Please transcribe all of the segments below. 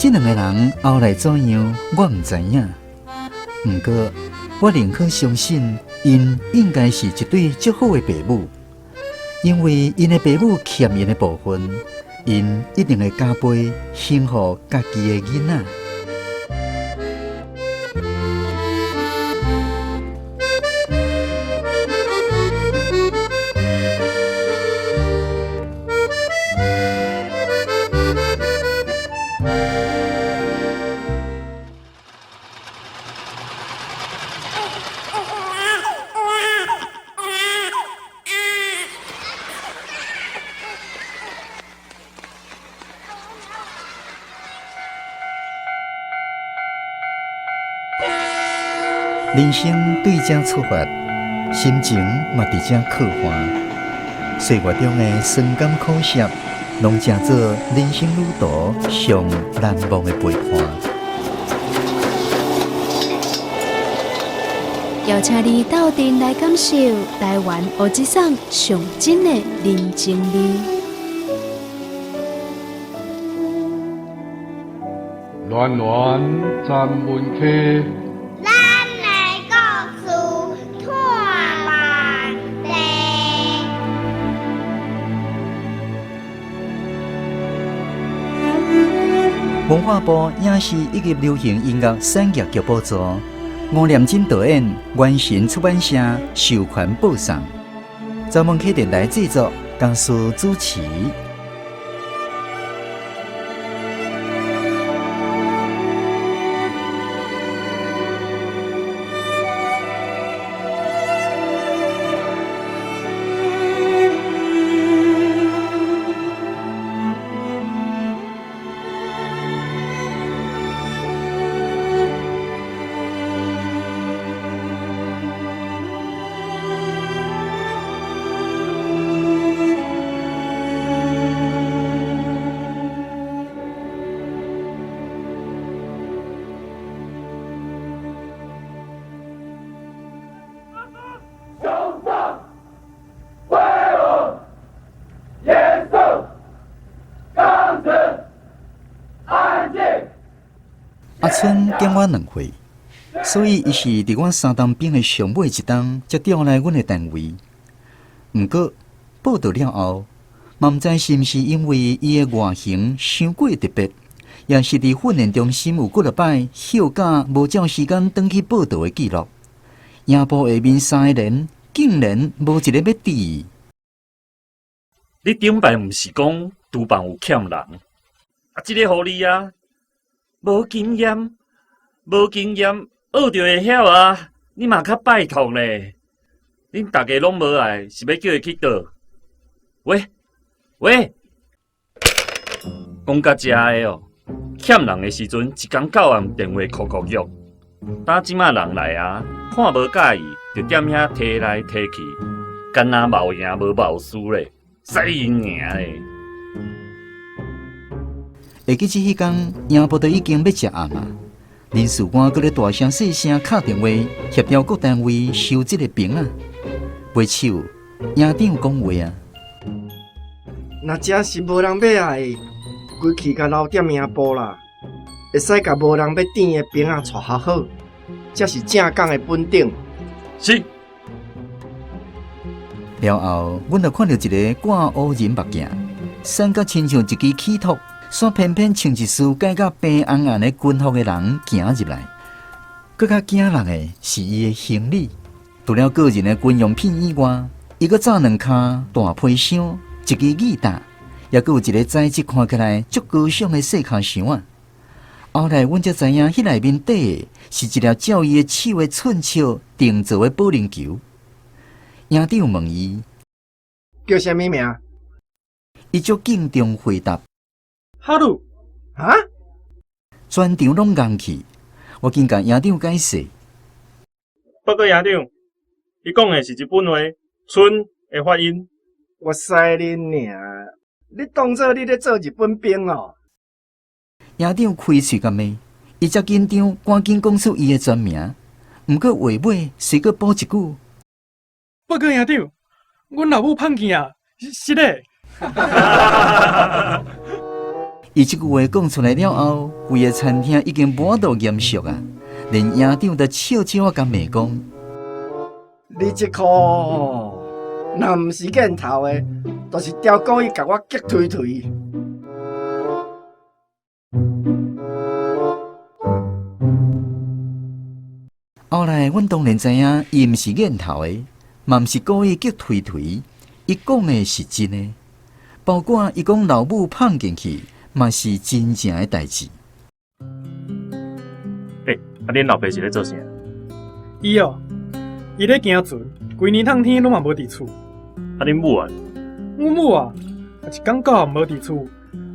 這兩個人後來怎樣，我毋知影。毋過，我寧可相信，𪜶應該是一對足好的爸母，因為𪜶的爸母欠𪜶的部分，𪜶一定會加倍還予家己的囡仔。人生對這出發，心情嘛佇這刻畫。歲月中的酸甘苦澀，攏成做人生旅途上難忘的陪伴。邀請你鬥陣來感受台灣烏之桑上真的人情味。暖暖站文溪。咱的故事托万地。文化部影視以及流行音樂產業局補助，吳念真導演，元神出版社授權播送，曾文溪電台製作，江蘇主持。阿春減我2歲，所以伊是佇我三當兵的上尾一冬，才調來阮的單位。毋過報到了後，嘛毋知是毋是因為伊的外形傷過特別，也是佇訓練中心有幾若擺休假無照時間轉去報到的記錄。營部下面三个人竟然無一個欲佇伊。你頂擺毋是講廚房有欠人？啊，這个予你啊，無經驗，無經驗，學著會曉啊！你嘛較拜託咧，恁逐家攏無愛，是欲叫伊去佗？喂喂，講甲遮的哦，欠人的時陣，一工到晚電話哭哭約。當這馬人來啊，看無佮意，就踮遐提來提去，敢若冒贏無冒輸咧，使𪜶贏咧。會記這彼工，營部都已經欲食暗啊，人事官閣咧大聲細聲敲電話協調各單位收這个兵仔。袂手，營長講話啊。若真是無人欲愛，規氣共留踮營部啦，會使共無人欲轉的兵仔帶較好，這是正港的本領。是。了後，阮就看著一个掛烏人目鏡，瘦甲親像一支氣托，煞偏偏穿一束改甲白紅紅的軍服的人行入來。閣較驚人的是伊的行李，除了個人的軍用品以外，伊閣紮兩跤大皮箱，一支吉他，抑閣有一个材質看起來足高尚的細跤箱仔。後來阮才知影，彼內面底的是一粒照伊的手的寸尺訂做的保齡球。營長問伊叫啥物名？伊足敬重回答：哈魯。哈？全場攏戇去。我緊共營長解釋。報告營長，伊講的是日本話“春”的發音。我使恁娘！你當做你咧做日本兵哦？營長開喙共罵，伊才緊張，趕緊講出伊的全名。毋過話尾隨閣補一句：報告營長，阮老母胖去啊，是咧。伊這句話講出來了後，規个餐廳已經無法度嚴肅啊，連營長都笑笑仔共罵講：你這箍若毋是見頭的，就是刁故意共我激推推。後來，阮當然知影，伊毋是見頭的，嘛毋是故意激推推，伊講的是真的。包括伊講老母胖進去，嘛是真正的代誌。欸，啊，恁老爸是咧做啥？伊哦，伊咧行船，規年冬天攏嘛無佇厝。啊，恁母啊？阮母啊，一工到暗無佇厝，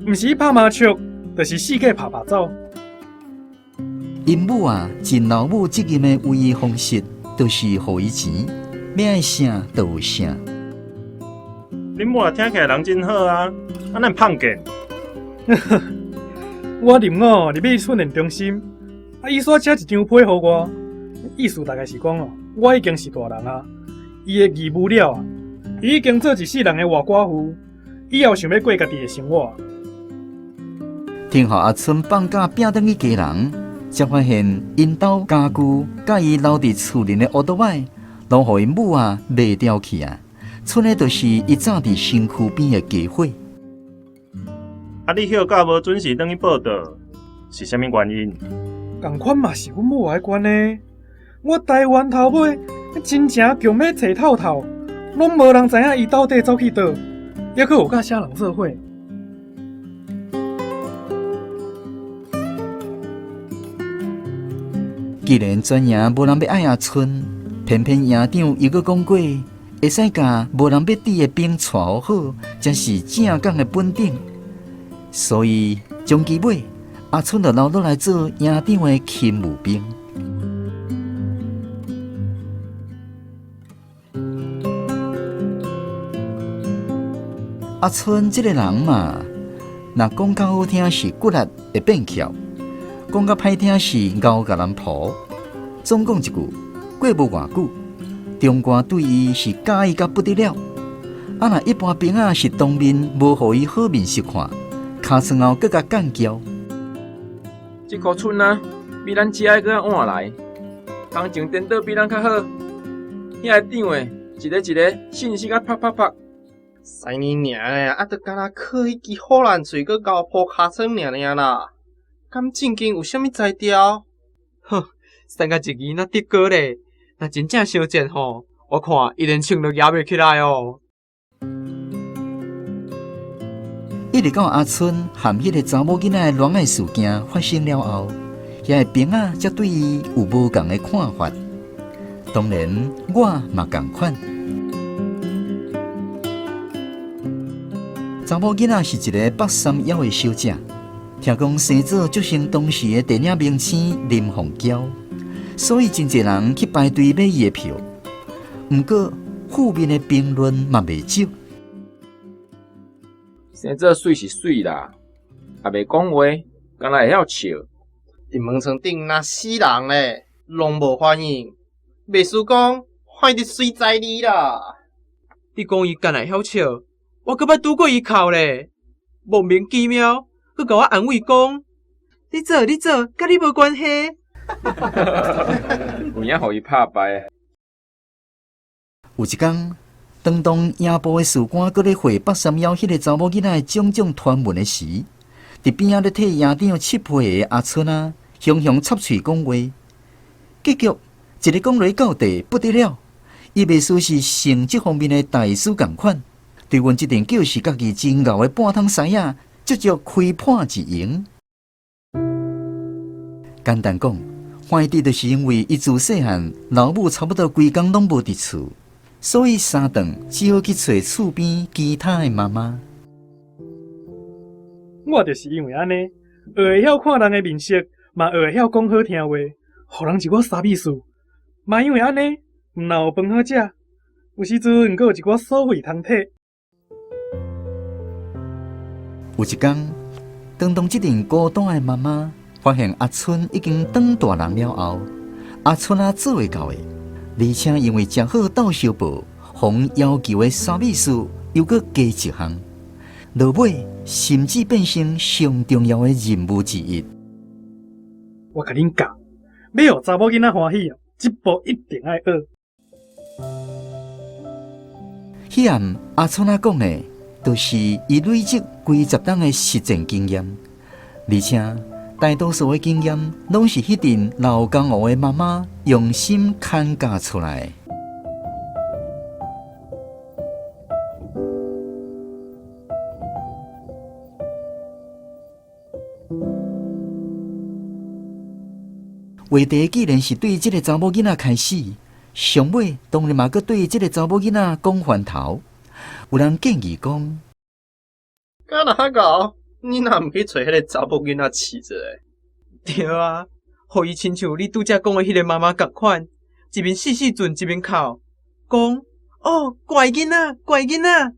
毋是拍麻將，就是四界拍拍走。𪜶母啊，盡老母責任的唯一方式，就是予伊錢，欲愛啥就有啥。恁母啊，聽起來人真好啊，啊，哪會胖見？我林五入去訓練中心，啊，伊煞寫一張批予我，意思大概是講哦，我已經是大人啊，伊的義務了啊，伊已經做一世人的活寡婦，以後想欲過家己的生活。聽予阿春放假拚轉去家人，才發現𪜶兜家具佮伊留佇厝裡的烏多擺，攏予𪜶母啊賣掉去啊！賰的就是伊早佇身軀邊的家伙。啊！你歇假無準時轉去報到，是啥物原因？仝款嘛是阮母的關係。我台灣頭尾真正強欲揣透透，攏無人知影伊到底走去佗，猶閣有佮啥人做伙。既然全營無人欲愛阿春，偏偏營長又閣講過，會使共無人欲佇的兵帶好，才是正港的本領。所以終其尾，阿春就留落來做營長的勤務兵。阿春這个人嘛，若講較好聽是骨力會變巧，講較歹聽是𠢕共人抱。總講一句，過無偌久，長官對伊是佮意甲不得了。啊，若一般兵仔是當面無予伊好面色看，尻川後閣共幹譙。這箍春啊，比咱遮的閣較晚來，行情顛倒比咱較好。遐个長的，一个一个信息啊啪啪啪。使你娘的，啊，就敢若靠彼支虎爛喙閣𠢕破尻川爾爾啦，敢正經有啥物才調？呵，三甲一支若得過咧，若真正相戰吼，我看伊連槍都舉袂起來哦。一直到阿春和彼个查某囡仔的戀愛事件發生了後，遐个兵仔才對伊有無仝的看法。當然，我嘛仝款。查某囡仔是一个北三夭的小姐，聽講生做足像當時的電影明星林鳳嬌，所以真濟人去排隊買伊的票。毋過負面的評論嘛袂少。生做媠是媠啦，也袂講話，敢若會曉笑。佇門床頂若死人咧，攏無反應，袂輸講歹得媠哉你啦。你講伊敢若會曉笑，我閣捌拄過伊哭咧，莫名其妙，閣共我安慰講：你做你做，佮你無關係。有影予伊拍敗。有一工，當當營部的士官閣咧會北三夭彼个查某囡仔的種種傳聞的時，佇邊仔咧替營長拭批的阿春啊，雄雄插喙講話，結局一个講落到底不得了，伊袂輸是性這方面的大師仝款，對阮這陣叫是家己真𠢕的半桶師仔，足足開破一營。簡單講，懷疑就是因為伊自細漢老母差不多規工攏無佇厝。所以三頓只好去揣厝邊其他的媽媽。我就是因為按呢，學會曉看人的面色，嘛學會曉講好聽話，予人一寡三美事。嘛因為按呢，毋但有飯好食，有時陣閣有一寡所費通提。有一工，當當這陣孤單的媽媽發現阿春已經長大人了後，阿春仔做會到的。而且因為食好鬥相報，予要求的三美事又閣加一項，落尾甚至變成上重要的任務之一。我共恁教，欲予查某囡仔歡喜哦，這步一定愛學。彼暗阿春仔講的，就是伊累積幾十冬的實戰經驗，而且大多數的經驗攏是彼陣老江湖的媽媽用心牽教出來的。話題既然是對這个查某囡仔開始，上尾當然嘛閣對這个查某囡仔講翻頭。有人建議講，敢若較𠢕，你若毋去揣彼个查某囡仔試一下？對啊，予伊親像你拄才講的彼个媽媽仝款，一面死死轉，一面哭，講哦，怪囡仔，怪囡仔。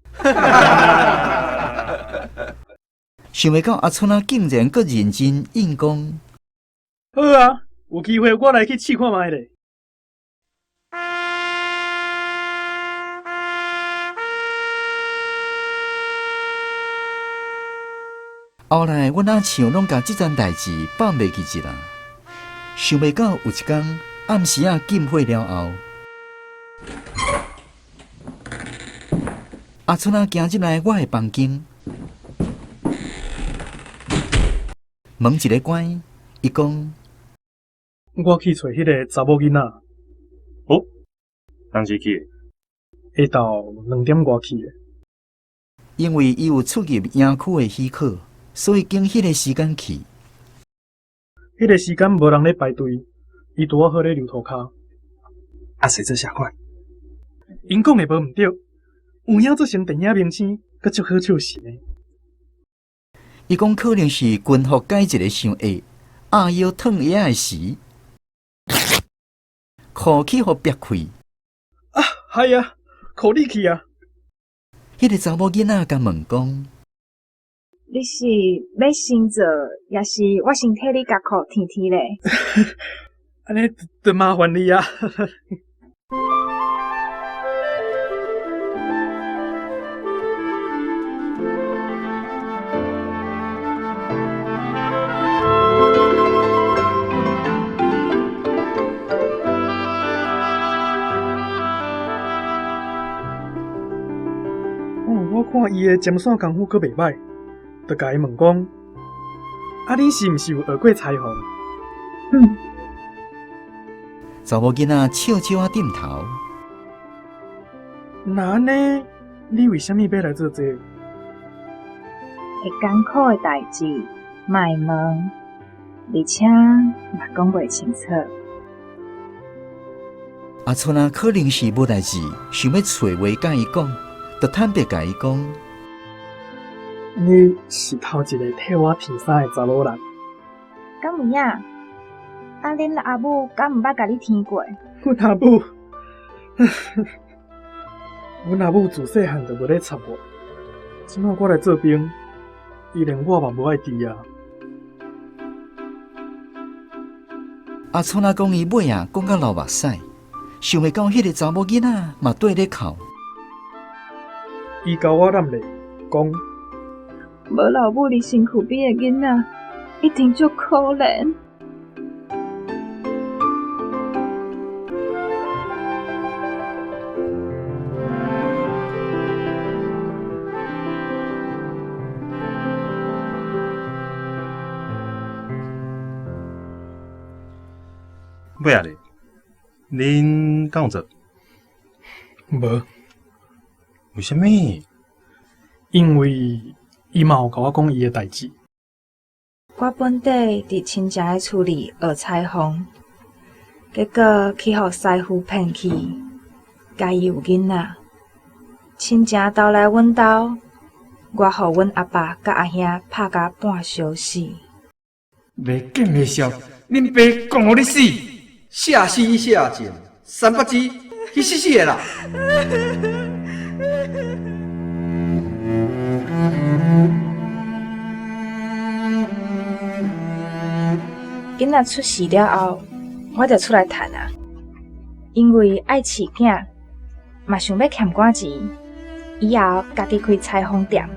想袂到阿春仔竟然閣認真應講，好啊，有機會我來去試看覓咧。後來，阮阿像攏共這樁代誌放袂記得啦。想袂到有一工暗時仔禁火了後，阿春仔行入來我的房間，門一咧關，伊講：我去揣彼个查某囡仔。哦，當時去？下晝2點外去的。因為伊有出入營區的許可，所以揀彼个時間去。彼个時間無人咧排隊，伊拄仔好咧溜塗跤。啊，誰做啥款？𪜶講的無毋對，有影做成電影明星，閣足好笑死呢。伊講可能是軍服改一个傷下，壓腰褪鞋的時，褲去予煏開。啊，係啊，褲裂去啊！彼个查某囡仔共問講：你是欲先做，抑是我先替你共褲添添咧？按呢就麻煩你啊！我看伊的針線功夫閣袂䆀，就共伊問講：啊，恁是毋是有學過裁縫？嗯。查某囡仔笑笑仔點頭。那按呢？你為啥物欲來做這個？會艱苦的代誌，莫問，而且嘛講袂清楚。阿春仔可能是無代誌，想欲揣話共伊講，就坦白共伊講：你是頭一个替我添衫的查某人。敢有影？啊，恁阿母敢毋捌共你添過？阮阿母，阮阿母自細漢就無咧插我，這擺我來做兵，伊連我嘛無愛挃啊。阿春仔講伊尾仔講甲流目屎，想袂到彼个查某囡仔嘛綴咧哭。伊共我攬咧，講無老母佇身軀邊的囡仔，一定足可憐。尾仔咧，恁敢有做？無。為啥物？因為伊嘛有共我講伊的代誌。我本底佇親情的厝裡學裁縫，結果去予師傅騙去，共伊有囡仔。親情投來阮兜，我予阮阿爸佮阿兄拍甲半相死。袂見袂笑，恁爸講予你死，下死下賤，三八子去死死的啦！囡仔出世了後，我就出來趁啊，因為愛飼囝，嘛想欲儉寡錢，以後家己開裁縫店。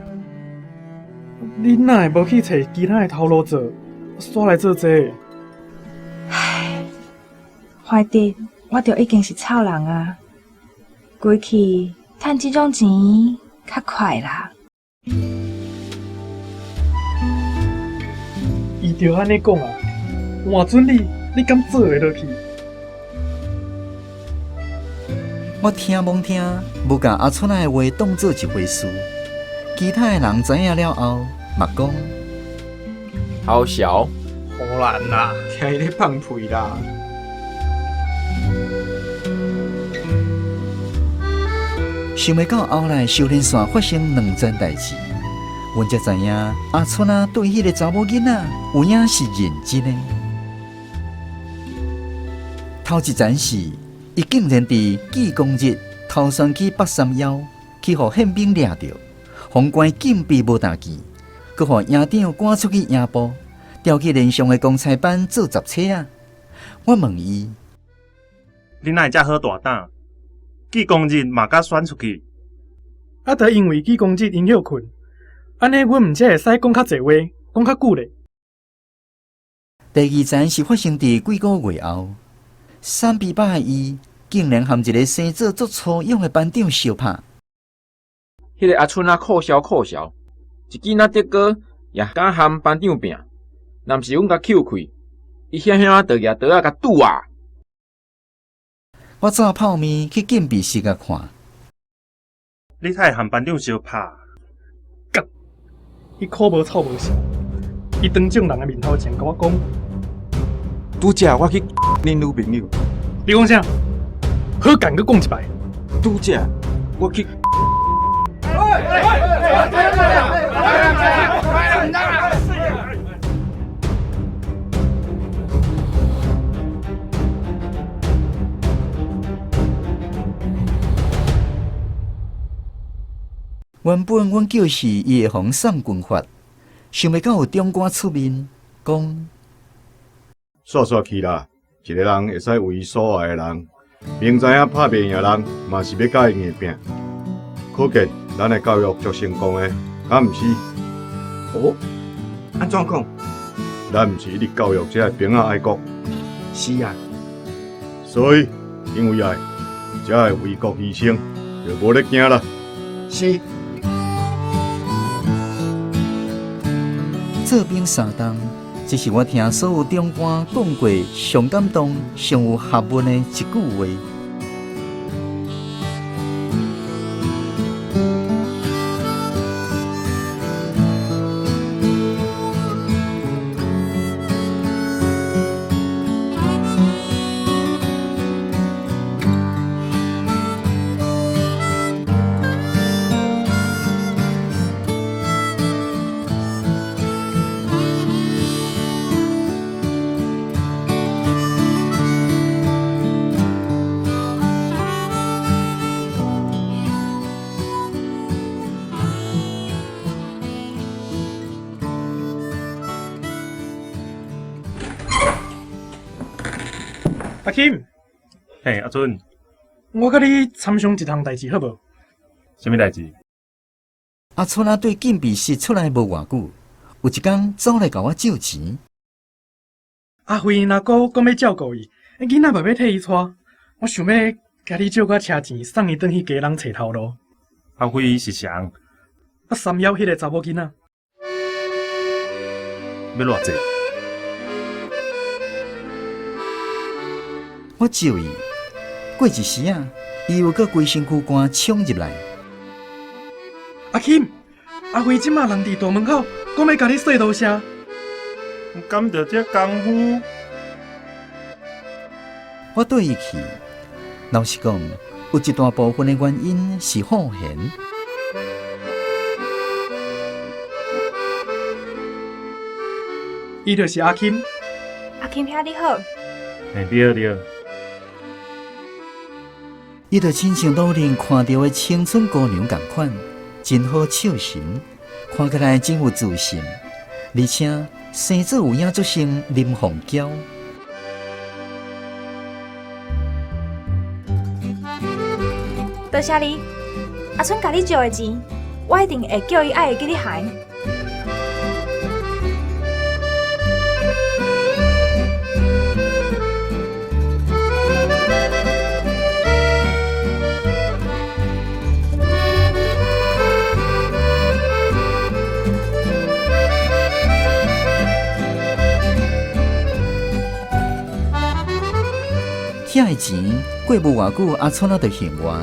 你哪會無去揣其他的頭路做，煞來做這個？反正我就已經是臭人啊！規氣趁這種錢較快啦。伊就按呢講啊，換準你，你敢做會落去？我聽罔聽，無共阿春仔的話當做一回事。其他的人知影了後，嘛講好笑，好難啦，聽伊咧放屁啦。想袂到後來修煉線發生兩件代誌，阮才知影阿春仔對彼个查某囡仔有影是認真的。頭一層是，伊竟然佇紀功日頭先去北山腰，去予憲兵掠著，予關禁閉無但見，閣予營長趕出去營部，調去連上的公差班做雜差仔。我問伊：你哪會遮好大膽？紀功日嘛敢選出去？啊，著因為紀功日𪜶歇睏，按呢阮毋才會使講較濟話，講較久咧。第二層是發生佇幾个月後，三比八的伊竟然和一个生做足粗勇的班長相拍。彼个阿春仔酷痟酷痟，一支若德哥也敢和班長拼，若毋是阮共抾開，伊險險仔就舉刀仔共拄啊！我炸泡麵去禁閉室共看，你會和班長相拍？幹！伊苦無臭無潲，伊當眾人的面頭前共我講：拄才我去恁女朋友。你講啥？好幹閣講一擺。拄才我去。原本阮叫是伊會予送軍法，想袂到有長官出面講。煞煞去啦！一个人會使為所愛的人，明知影拍袂贏人，嘛是欲共伊硬拚。可見咱的教育足成功的，敢毋是？哦，按怎講？咱毋是一直教育這个兵仔愛國。是啊。所以因為愛，才會為國犧牲，就無咧驚啦。是。做兵三冬，這是我聽所有長官講過上感動、上有學問的一句話。阿金，嘿，阿春，我佮你參詳一項代誌好無？啥物代誌？阿春仔對禁閉室出來無偌久，有一工走來共我借錢。阿輝𪜶阿姑講欲照顧伊，囡仔嘛欲替伊帶，我想欲共你借寡車錢，送伊轉去基隆揣頭路。阿輝是誰？啊，三幺彼个查某囡仔。欲偌濟？我借伊，過一時仔，伊又閣規身軀汗衝入來。阿金，阿輝這馬人佇大門口，講欲共你說多謝。敢著這工夫？我綴伊去，老實講，有一大部分的原因是好閒。伊就是阿金。阿金兄你好。嘿，你好，你好。伊就親像路頂看著的青春姑娘仝款，真好笑神，看起來真有自信，而且生做有影足像林鳳嬌。多謝你，阿春共你借的錢，我一定會叫伊愛會記你還。遐个錢，過無偌久，阿春仔就還我。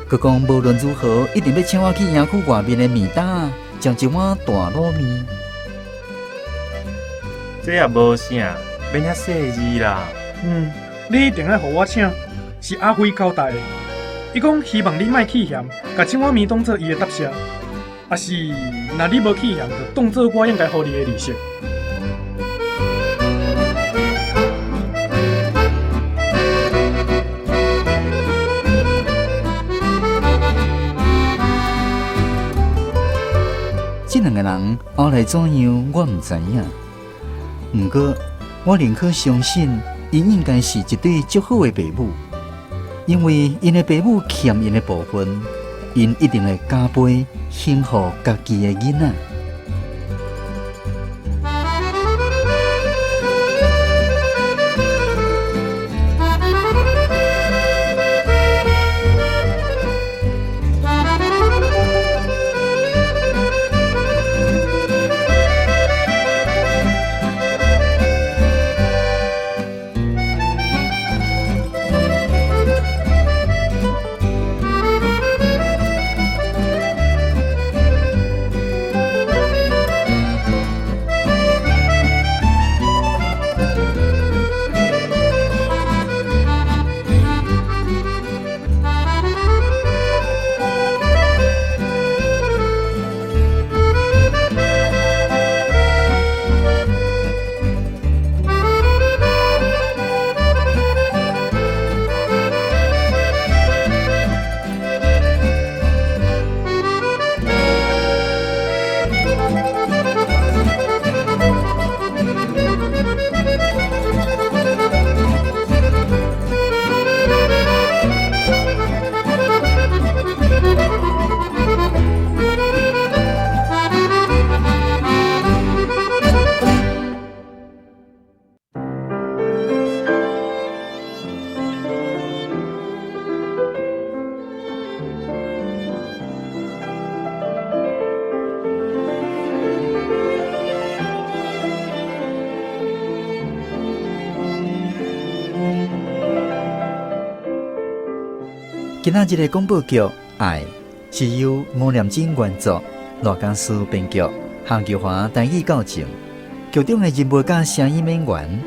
閣講無論如何，一定欲請我去營區外面的麵搭食一碗大滷麵。這也無啥，免遐細膩啦。嗯，你一定愛予我請，是阿輝交代的。伊講希望你莫棄嫌，共這碗麵當做伊的答謝。抑是，若你無棄嫌，就當做我應該予你的利息。這兩個人後來怎樣，我毋知影。毋過，我寧可相信，𪜶應該是一對足好的爸母，因為𪜶的爸母欠𪜶的部分，𪜶一定會加倍還予家己的囡仔。今仔日的廣播劇《愛》是由吳念真原作，賴家書編劇，夏玉華台語教正。劇中的人物佮聲音演員：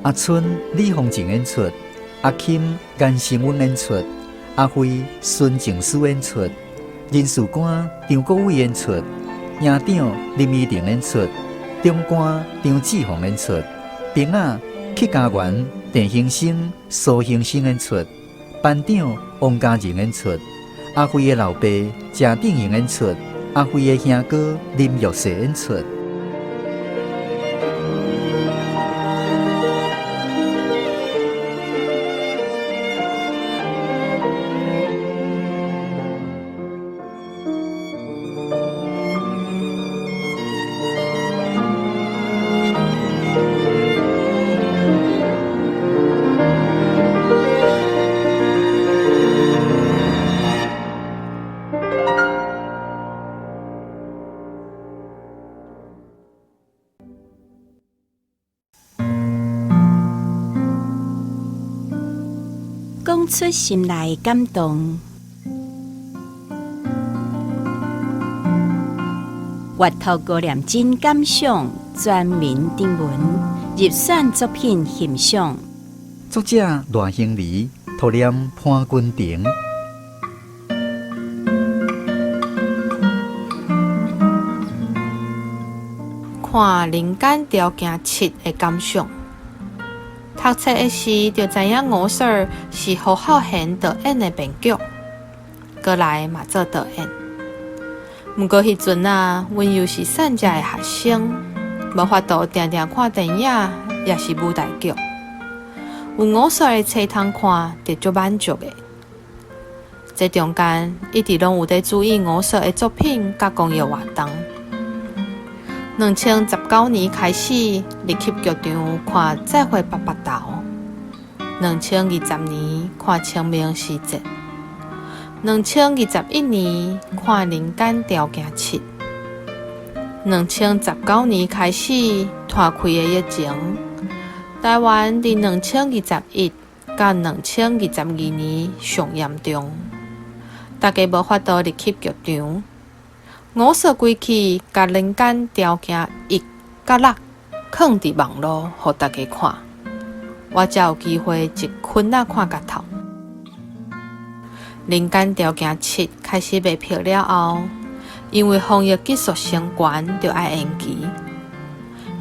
阿春李鳳靜演出，阿金顏成文演出，阿輝孫靜書演出，人事官張國偉演出，營長林依婷演出，長官張志宏演出，兵仔客家員鄭興生、蘇興生演出。班長王家仁演出，阿輝的老爸鄭定榮演出，阿輝的兄哥林玉世演出。講出心內感動，閱讀高念真感想全民徵文入選作品欣賞。作者賴興禮，圖念潘君婷。看《人間條件七》的感想。讀冊的時就知影吳 Sir 是侯孝賢導演的編劇，閣來嘛做導演。毋過彼陣啊，阮猶是散食的學生，無法度定定看電影，抑是舞台劇。有吳 Sir 的冊通看，就足滿足的。這中間一直攏有佇注意吳 Sir 的作品佮公益活動。2019年開始入去劇場看《再會吧北投》，2020年看《清明時節》，2021年看《人間條件七》，2019年開始拖開的疫情，台灣佇2021、到2022年上嚴重，大家無法度入去劇場。吳 Sir 規氣共人間條件一佮六囥佇網路，予大家看，我才有機會一坤仔看甲透。人間條件七開始賣票了後，因為防疫技術相關，就愛延期。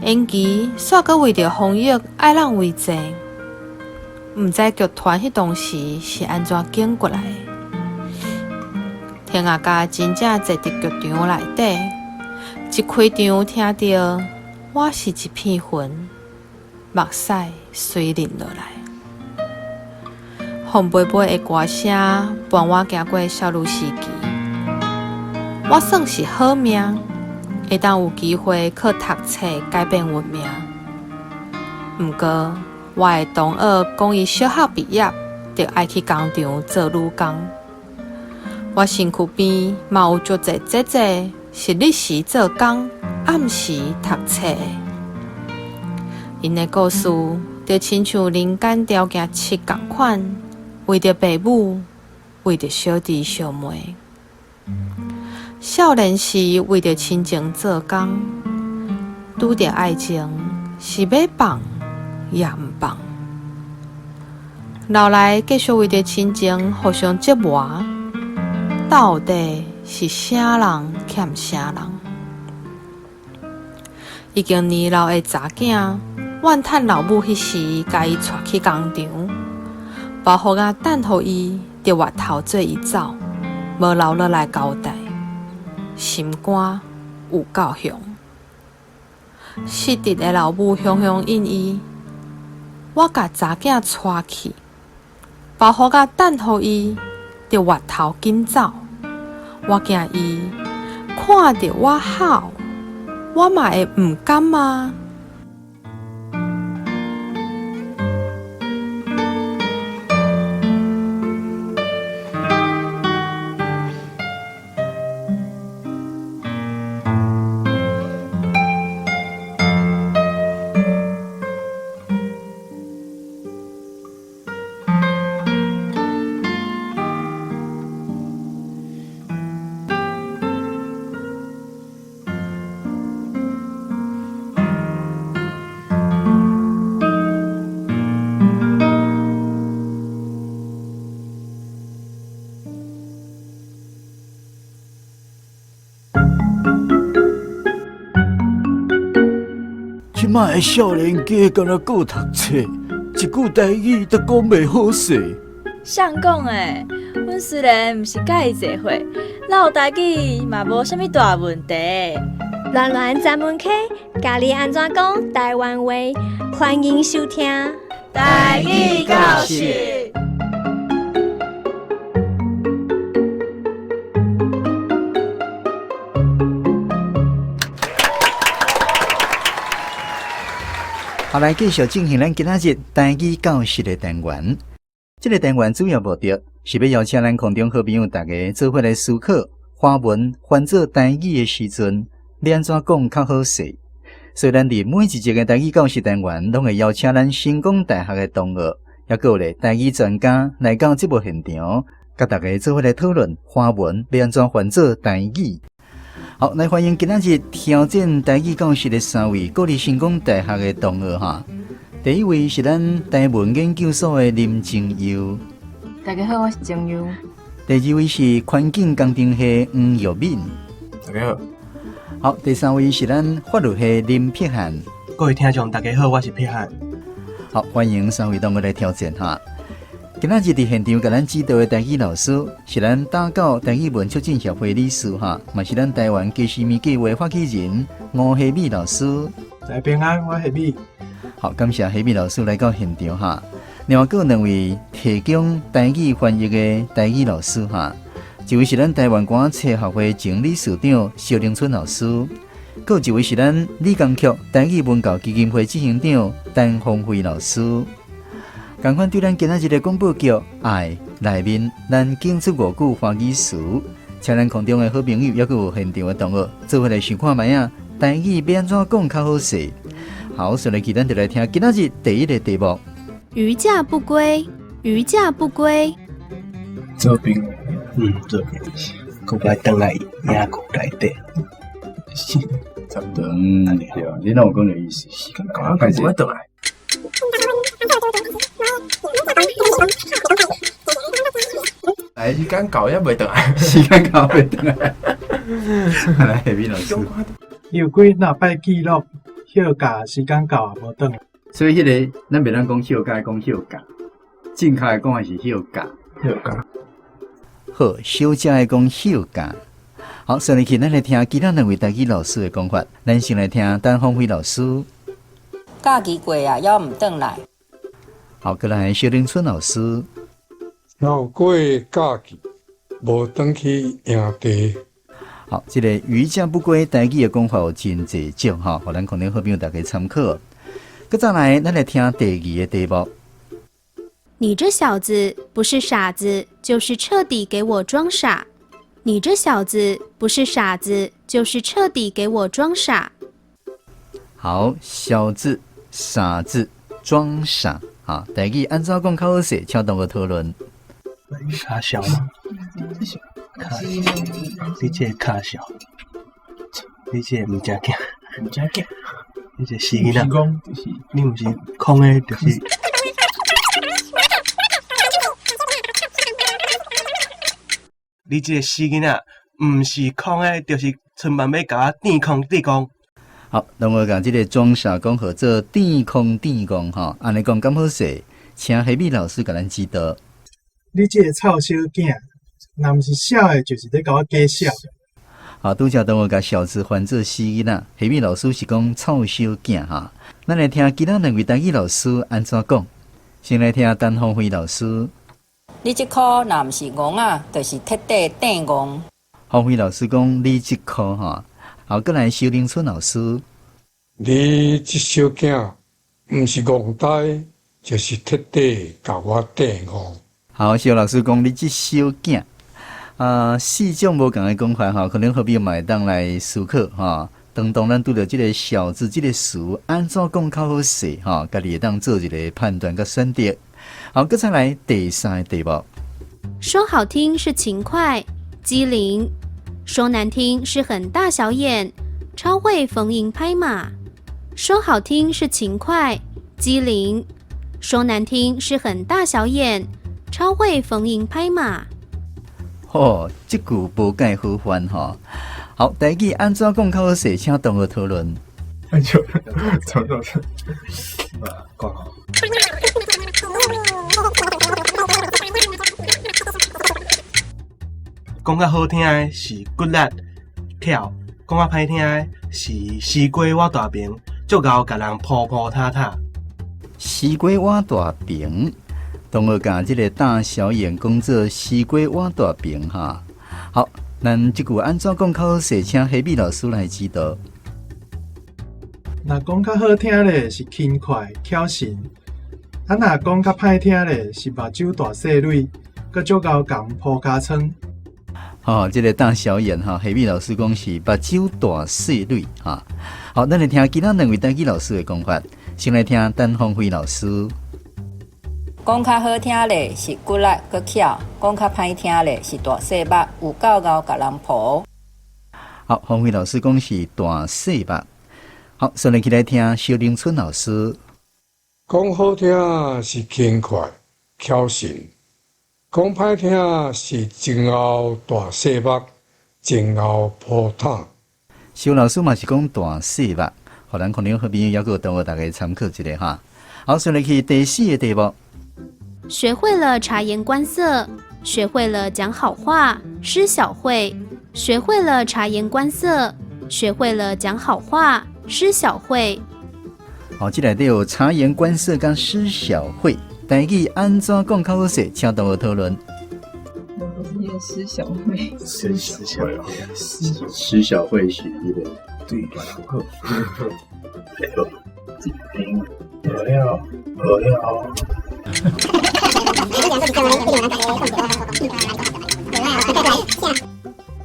延期，煞閣為著防疫愛人為證，毋知劇團彼當時是按怎揀過來的。天阿家真正坐佇劇場內底，一開場聽著我是一片雲，目屎隨淋落來。風飛飛的歌聲伴我行過少女時期，我算是好命，會當有機會靠讀冊改變運命。毋過我的同學講伊小學畢業就愛去工廠做女工。我身軀邊嘛有足濟姐姐是日時做工，暗時讀冊的。𪜶的故事就親像人間條件七仝款，為著爸母，為著小弟小妹。少年時為著親情做工，拄著愛情是欲放也毋放。老來繼續為著親情互相折磨。到底是啥人欠啥人？已經年老的查囝，怨嘆老母彼時共伊帶去工廠，包袱仔等予伊佇外頭做伊走，無留落來交代，心肝有夠雄。失智的老母雄雄應伊，我共查囝帶去，包袱仔等予伊佇外頭緊走，我驚伊看著我哭，我嘛會毋甘啊！這擺的少年家敢若閣讀冊，一句台語都講袂好勢。誰講的？阮雖然毋是佮伊濟歲，嘮台語嘛無啥物大問題。巒巒專門課，教你按怎講台灣話，歡迎收聽台語教室。好，來繼續進行咱今仔日台語教室的單元。這個單元主要目的是欲邀請咱空中好朋友大家做伙來思考，華文翻做台語的時陣，欲按怎講較好勢。所以咱佇每一集的台語教室單元，攏會邀請咱成功大學的同學，抑閣有咧台語專家來到節目現場，佮大家做伙來討論華文欲按怎翻做台語。好，來歡迎今仔日挑戰台語教室的三位國立成功大學的同學哈。第一位是咱台文研究所的林靜悠。大家好，我是靜悠。第二位是環境工程系黃玉敏。大家好。好，第三位是咱法律系林柏翰。各位聽眾大家好，我是柏翰。好，歡迎三位同學來挑戰哈。今仔日佇現場共咱指導的台語老師是咱打狗台語文促進協會理事哈，嘛是咱台灣家私物計畫發起人吳希美老師。大家平安，我希美。好，感謝希美老師來到現場哈。另外，閣有兩位提供台語翻譯的台語老師哈，一位是咱台灣歌仔戲學會前理事長蕭玲春老師，閣有一位是咱李江曲台語文教基金會執行長陳芳惠老師。仝款對咱今仔日的廣播劇《愛》內面，咱講出五句華語詞，請咱空中的好朋友，抑閣有現場的同學，做伙來想看覓仔，台語欲按怎講較好勢。好，所以咱就來聽今仔日第一个題目：逾假不歸。逾假不歸。做兵，做兵，閣愛轉來營區內底。差不多，對，你若有講這意思？時間到啊，閣無愛轉來。來，時間到猶袂轉來，時間到袂轉來。來，下面老師。有幾若擺記錄休假時間到也無轉來。所以彼个咱袂當講休假，講休假，正確的講的是休假。休假。好，小姐的講休假。好，上來去，咱來聽其他兩位台語老師的講法。咱先來聽陳芳輝老師。假期過啊，猶毋轉來。好，閣來蕭玲春老師。若過假期，無轉去營地。好，這个逾假不歸台語的講法有真濟種吼，予咱可能好朋友大家參考。閣再來，咱來聽第二個題目。你這小子不是傻子，就是徹底給我裝傻。你這小子不是傻子，就是徹底給我裝傻。好，小子、傻子、裝傻，啊，台語按怎講較好勢？請同學討論。卡小嗎？卡，你這個卡小，你這個毋食囝，毋食囝，你這死囡仔，你毋是空的，就是。你這個死囡仔，毋是空的，就是春慢欲共我天空地公。好，同學共這个裝傻講號做天空地公吼，按呢講敢好勢？請黑米老師共咱指導。你這个臭小囝，若毋是痟的，就是咧共我假痟。好，拄才同學共小子翻做死囡仔，黑米老師是講臭小囝哈。咱來聽其他兩位台語老師按怎講。先來聽陳芳輝老師。你這箍若毋是戇仔，就是徹底變戇。芳輝老師講你這箍吼，好，閣來蕭玲春老師。你這小囝，毋是戇呆，就是徹底共我變戇。好，蕭老師講你這小囝，四種無仝的講法吼，可能好朋友嘛會當來思考吼。當當咱拄著這个小子這个詞，按怎講較好勢吼，家己會當做一个判斷佮選擇。好，閣再來第三個題目。說好聽是勤快機靈，說難聽是很大小眼，超會逢迎拍馬。說好聽是勤快機靈，說難聽是很大小眼，超會逢迎拍馬。吼，這句無介好翻吼。好，台語按怎講較好勢？請同學討論。哎呦，怎麼怎麼？講好。講較好聽的是骨力巧，講較歹聽的是西瓜挖大饼，足𠢕共人鋪鋪塌塌。西瓜挖大饼，同學共這个大小眼講做西瓜挖大饼哈。好，咱這句按怎講較好勢？請黑米老師來指導。若講較好聽咧是輕快巧神，啊若講較歹聽咧是目睭大細蕊，閣足𠢕共鋪尻川。吼，這个大小眼哈，黑米老師講是目睭大細蕊哈。好，咱來聽其他兩位台語老師的講法。先來聽陳芳輝老師。講較好聽咧是骨力閣巧，講較歹聽咧是大細目，有夠𠢕共人抱。好，芳輝老師講是大細目。好，先來起來聽蕭玲春老師。講好聽是輕快巧神，講歹聽是前後大細目，前後鋪桶。蕭老師嘛是講大細目，予咱可能好朋友猶閣有同學大家參考一下哈。好，先來去第四個題目。學會了察言觀色，學會了講好話，施小惠。學會了察言觀色，學會了講好話，施小惠。好，這內底有察言觀色佮施小惠，台語按怎講較好勢？請同學討論。我是念施小惠。施小惠，施小惠是彼个對好。學了，學了。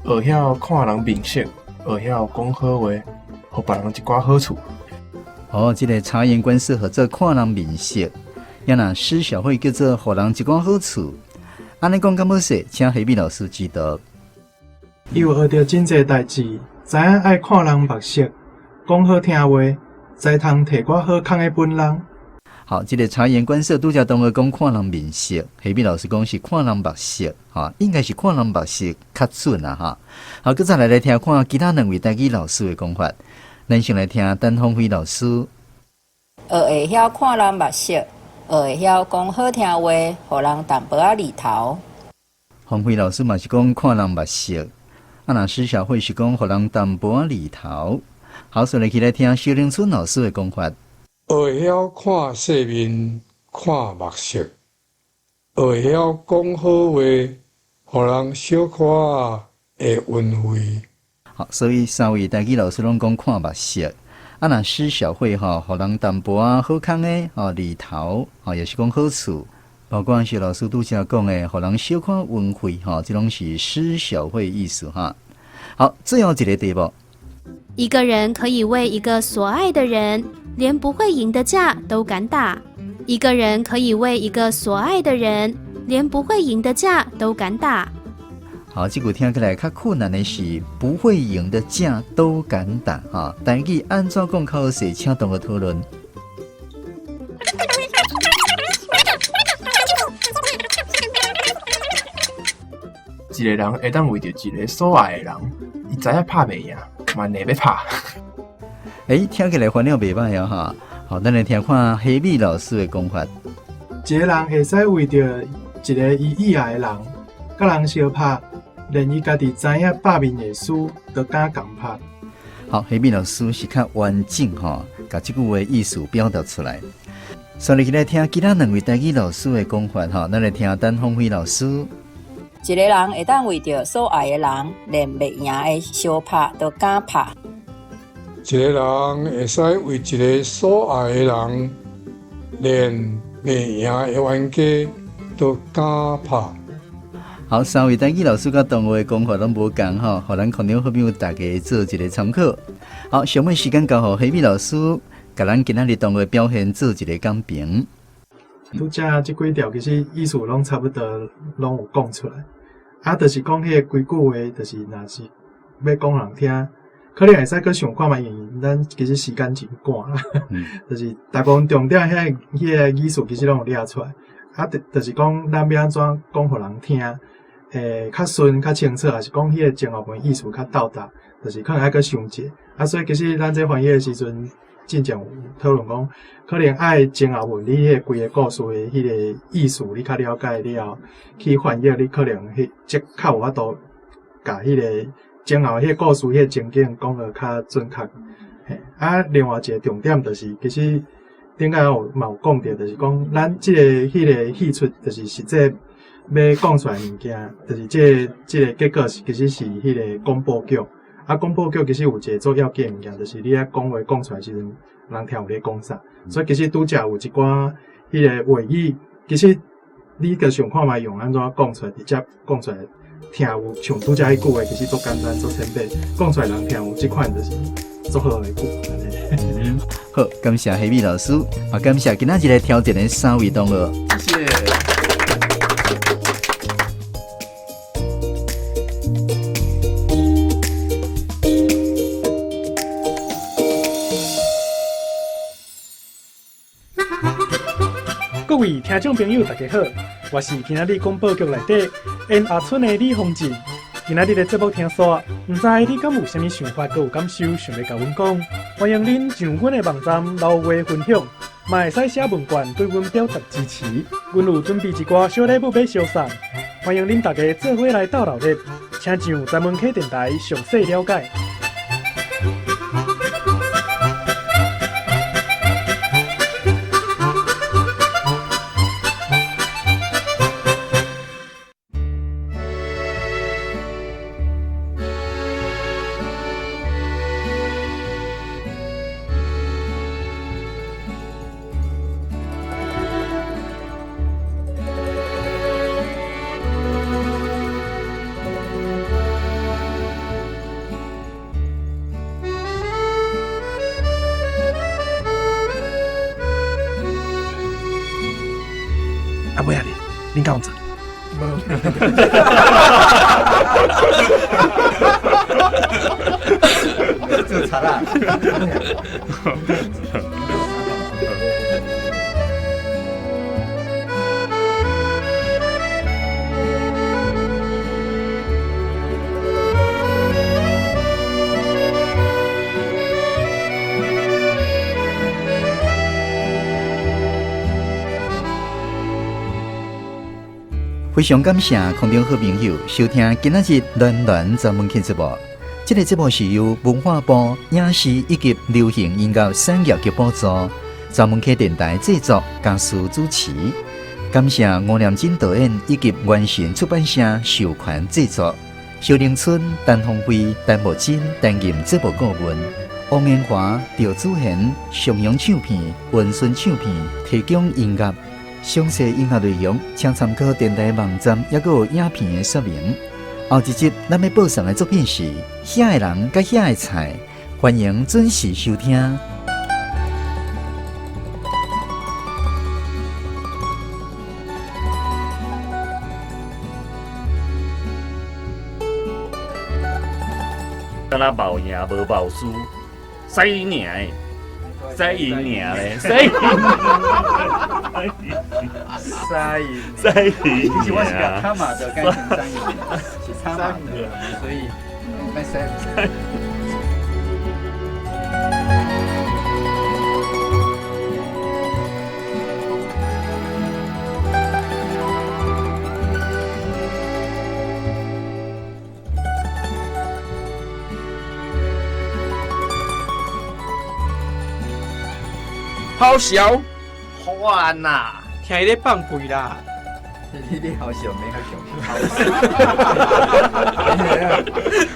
學曉看人面色，學曉講好話，予別人一寡好處。哦，這个察言觀色，號做看人面色。也若施小慧叫做予人一寡好處。按呢講敢好勢？請黑米老師指導。伊有學著真濟代誌，知影愛看人目色，講好聽話，才通提寡好康的分人。好，這個察言觀色，拄才同學講看人面色，黑米老師講是看人目色，哈，應該是看人目色較準啊，哈。好，閣再來來聽看其他兩位台語老師的講法。咱先來聽陳鳳飛老師。學會曉看人目色，學會曉講好聽話，予人淡薄仔利頭。鳳飛老師嘛是講看人目色，啊，若施小慧是講予人淡薄仔利頭。好，所以來來聽蕭玲春老師的講法。學會曉看世面，看目色；學會曉講好話，予人小可會溫惠。好，所以三位台語老師攏講看目色。啊，若施小慧吼，予人淡薄仔好康的吼利頭，吼也是講好處。包括謝老師拄才講的，予人小可溫惠吼，這攏是施小慧意思哈。好，最後一個題目。一個人可以為一個所愛的人，連不會贏的架都敢打。一個人可以為一個所愛的人，連不會贏的架都敢打。好，這句聽起來較困難的是，不會贏的架都敢打。哈，台語按怎講較好勢？請同學討論。一個人會當為著一個所愛的人，伊知影拍袂贏，嘛硬欲拍。欸，聽起來反正袂䆀哦，哈。好，咱來聽看黑米老師的講法。一個人會使為著一個伊意愛的人，佮人相拍，連伊家己知影拍面會輸，都敢共拍。好，黑米老師是較完整吼，共這句話意思表達出來。所以來聽其他兩位台語老師的講法吼，咱來聽陳鳳飛老師。一個人會當為著所愛的人，連袂贏的相拍都敢拍。一個人會使為一個所愛的人，連袂贏的冤家都敢拍。好，三位台語老師佮同學的講法攏無仝吼，予咱空中好朋友大家做一個參考。好，上尾時間交予黑米老師，共咱今仔日同學表現做一個講評。拄才這幾條其實意思攏差不多，攏有講出來。啊，就是講彼個規句話，就是若是欲講人聽，可能會使閣想看覓，因為咱其實時間真趕啦。就是大部分重點遐彼個意思其實攏有掠出來。啊，就是講咱欲按怎講予人聽，會較順、較清楚，抑是講彼個前後文意思較到達，就是可能愛閣想者。啊，所以其實咱這翻譯的時陣，進前有討論講，可能愛前後文你彼個規个故事的彼個意思，你較了解了後，去翻譯你可能彼則較有法度共彼個前後彼個故事彼個情景講得較準確。嘿，啊，另外一個重點就是，其實頂下有嘛有講著，就是講咱這个彼個戲出，就是實際欲講出來的物件，就是這个這个結果是其實是彼個廣播劇。啊，廣播劇其實有一個做要緊的物件，就是你愛講話講出來時陣，人聽有咧講啥。所以其實拄才有一寡彼個話語，其實你著想看覓用按怎講出來，直接講出來聽有，像拄才彼句話，其實足簡單、足淺白，講出來人聽有，這款就是足好的句。好，感謝黑米老師，啊，感謝今仔日來挑戰的三位同學。謝謝。各位聽眾朋友，大家好，我是今仔日廣播劇內底演阿春的李宏進。今仔日的節目聽煞，毋知你敢有啥物想法，閣有感受，想欲共阮講？歡迎恁上阮的網站留話分享，嘛會使寫問卷對阮表達支持。阮有準備一寡小禮物欲相送，歡迎恁大家做伙來鬥鬧熱，請上專門客電台詳細了解。恁敢有做？無。做贼啊！非常感謝空中好朋友收聽今仔日暖暖專門節目。這个節目是由文化部影視以及流行音樂產業局補助，專門客電台製作，嘉書主持。感謝吳念真導演以及原神出版社授權製作。蕭玲春、陳鳳飛、陳木珍擔任節目顧問，王延華、趙祖賢、上揚唱片、文順唱片提供音樂。詳細音樂內容，請參考電台網站，抑閣有影片的說明。後一集咱欲播送的作品是《遐的人佮遐的菜》，歡迎準時收聽。敢若無贏無無輸，使贏的，使贏爾咧，使贏，使贏，使贏。其實我是共卡馬的改成三贏，是差馬的，所以袂使。好笑，好玩呐！聽伊咧放屁啦！你好笑，沒好笑。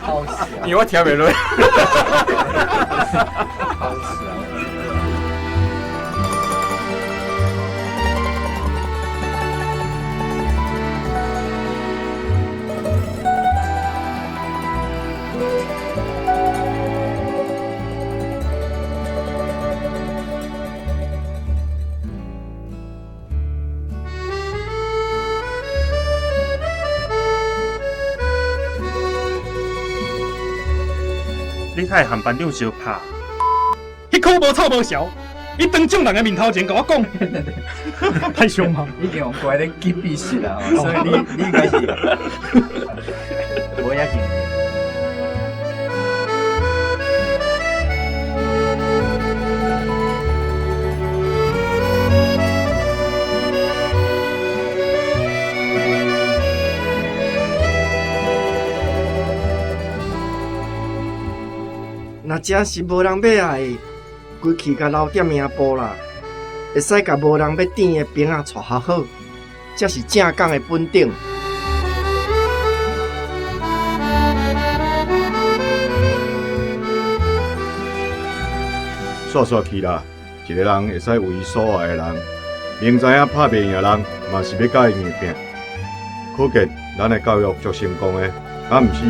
好笑，因為我聽袂落。好笑。你會和班長相拍？彼箍無臭無潲，伊當眾人的面頭前共我講，太兇嗎？已經用乖咧緊閉死啦，所以你應該是無要緊。若真是無人欲愛的，規氣共留點命布啦，會使共無人欲甜的冰仔撮合好，才是正港的本等。煞煞去啦，一个人會使為所愛的人，明知影拍袂贏人，嘛是欲佮伊硬拚。可見咱的教育足成功的，敢毋是？